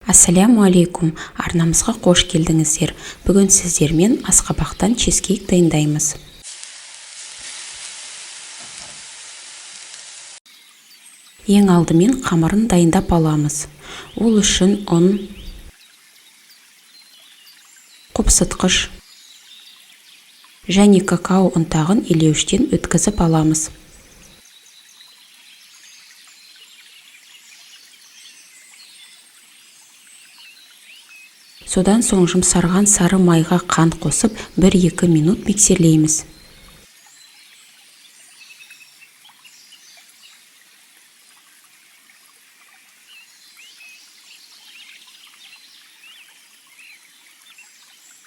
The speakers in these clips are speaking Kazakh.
Ассаляму алейкум! Арнамызға қош келдіңіздер! Бүгін сіздермен асқабақтан чизкейк дайындаймыз. Ең алдымен қамырын дайындап аламыз. Ол үшін ұн, қопсытқыш және какао ұнтағын илеуіштен өткізіп аламыз. Содан соң жұмсарған сары майға қант қосып, 1-2 минут миксерлейміз.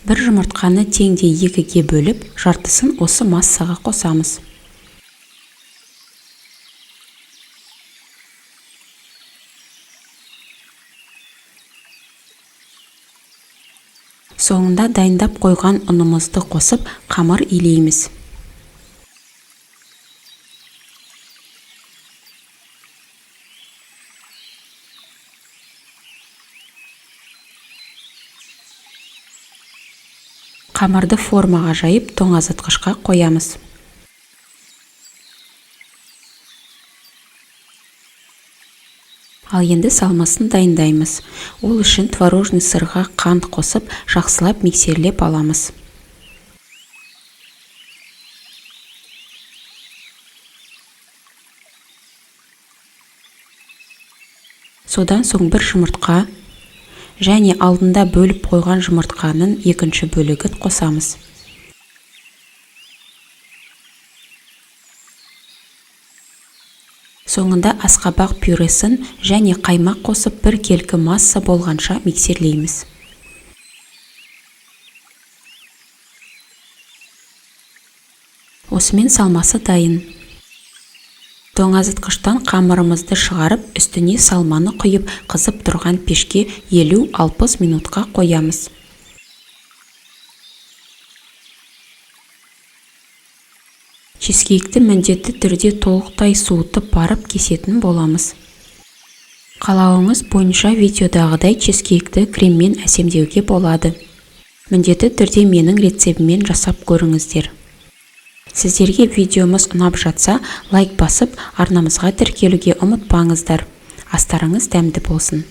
Бір жұмыртқаны теңдей екіге бөліп, жартысын осы массаға қосамыз. Соңында дайындап қойған ұнымызды қосып, қамыр илейміз. Қамырды формаға жайып, тоңазытқышқа қоямыз. Ал енді салмасын дайындаймыз. Ол үшін творожный сырға қант қосып, жақсылап миксерлеп аламыз. Содан соң бір жұмыртқа және алдында бөліп қойған жұмыртқаның екінші бөлігін қосамыз. Соңында асқабақ пюресін және қаймақ қосып, бір келкі масса болғанша миксерлейміз. Осымен салмасы дайын. Тоңазытқыштан қамырымызды шығарып, үстіне салманы құйып, қызып тұрған пешке 50-60 минутқа қоямыз. Чизкейкті міндетті түрде толықтай суытып барып кесетін боламыз. Қалауыңыз бойынша видеодағыдай чизкейкті креммен әсемдеуге болады. Міндетті түрде менің рецептіммен жасап көріңіздер. Сіздерге видеомыз ұнап жатса, лайк басып, арнамызға тіркелуге ұмытпаңыздар. Астарыңыз дәмді болсын.